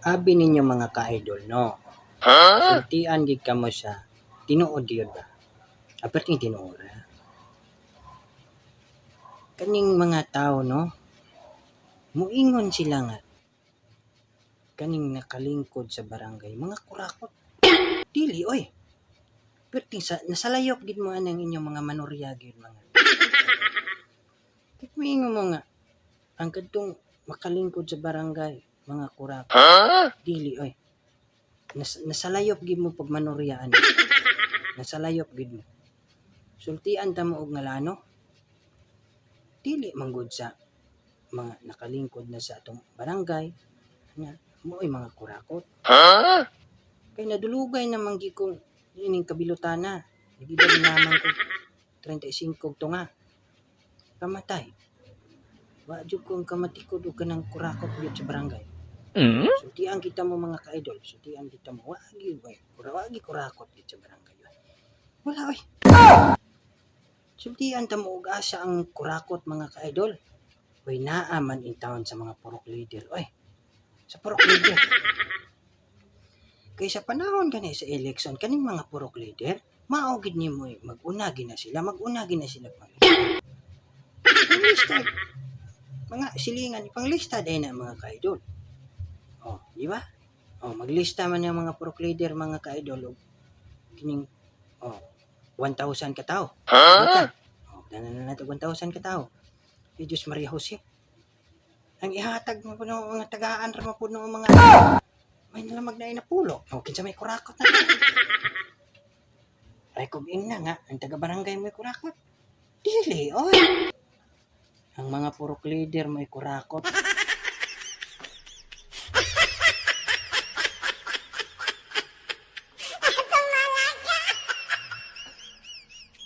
Abi ninyo, mga ka-idol, no? Sultian gid kamo sa tinuod gyud ba? Aperting tinuod. Kaning mga tao, no? Muingon sila nga kaning nakalingkod sa barangay mga kurakot. Dili oy. Perting sa nasalayop gid mo anang inyong mga manorya gyud mga. Kit moingon mo nga ang kadtong makalingkod sa barangay mga kurakot. Dili oy. Nasalayop gid mo pag manorya ani. Nasalayop gid mo. Sultian ta mo og ngalano. Dili manggod sa mga nakalingkod na sa atong barangay nga mo'y mga kurakot. Kay nadulugay naman gi kong ining kabilutana. Nagidad naman ko 35 tunga. Kamatay. Wa jud ko ang kamatikod og kanang kurakot gyud sa barangay. Sultian kita mo, mga ka-idol. Sultian kita mo. Wa gyud oy. Wa gyud kurakot gyud sa barangay. Wala oy. Sultian ta mo og asa ang kurakot, mga ka-idol. Oy, naa man in town sa mga purok leader. Oy. Sa purok leader. Kay sa panahon gani sa election, kaning mga purok leader, mao gid nimo eh, mag-una gid na sila, mag-una gid na sila panglista. Mga silingan, panglista din na, mga ka-idol. Oh, di ba? Oh, maglista man yung mga purok leader, mga ka-idol, og kining oh 1,000 ka tao. Huh? Oh, dana na nato 1,000 ka tao. Ay, Diyos Maria Jose. Ang ihatag mo puno mga tagaan ra mo puno mga may nalamag na inapulo. O, kinsa may kurakot na. Ay, kung ingna nga, ang taga-barangay may kurakot. Dili, oy. Ang mga purok leader may kurakot.